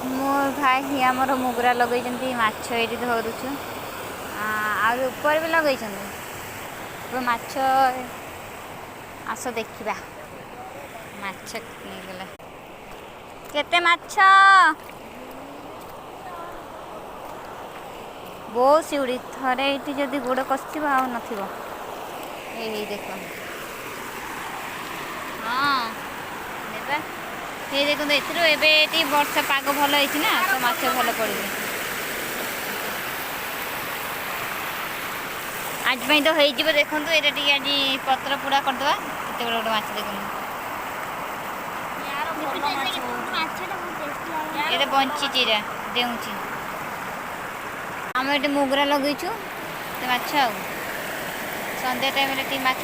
ମୋ ଭାଇ ଆମର ମୁଗୁରା ଲଗେଇଛନ୍ତି, ମାଛ ଏଇଠି ଧରୁଛୁ। ଆହୁରି ଉପରେ ବି ଲଗେଇଛନ୍ତି ଏବେ ମାଛ। ଆସ ଦେଖିବା ମାଛ ନେଇଗଲା କେତେ ମାଛ। ବହୁତ ଶିଉଡ଼ି। ଥରେ ଏଇଠି ଯଦି ଗୋଡ଼ କଷିଥିବ ଆଉ ନଥିବ। ଏଇ ଦେଖ, ହଁ ନେବା। ଏଇ ଦେଖନ୍ତୁ, ଏଥିରୁ ଏବେ ଟିକେ ବର୍ଷା ପାଗ ଭଲ ହେଇଛି ନା, ତ ମାଛ ଭଲ ପଡ଼ିବେ। ଆଜି ପାଇଁ ତ ହେଇଯିବ। ଦେଖନ୍ତୁ, ଏଇଟା ଟିକେ ଆଜି ପତ୍ର ପୋଡ଼ା କରିଦେବା। କେତେ ବଡ଼ ବଡ଼ ମାଛ ଦେଖନ୍ତୁ। ଏଇଟା ବଞ୍ଚିଛି, ଏଇଟା ଡେଉଁଛି। ଆମେ ଏଠି ମୁଗୁରା ଲଗେଇଛୁ ମାଛ, ଆଉ ସନ୍ଧ୍ୟା ଟାଇମ୍ରେ ଟିକେ ମାଛ।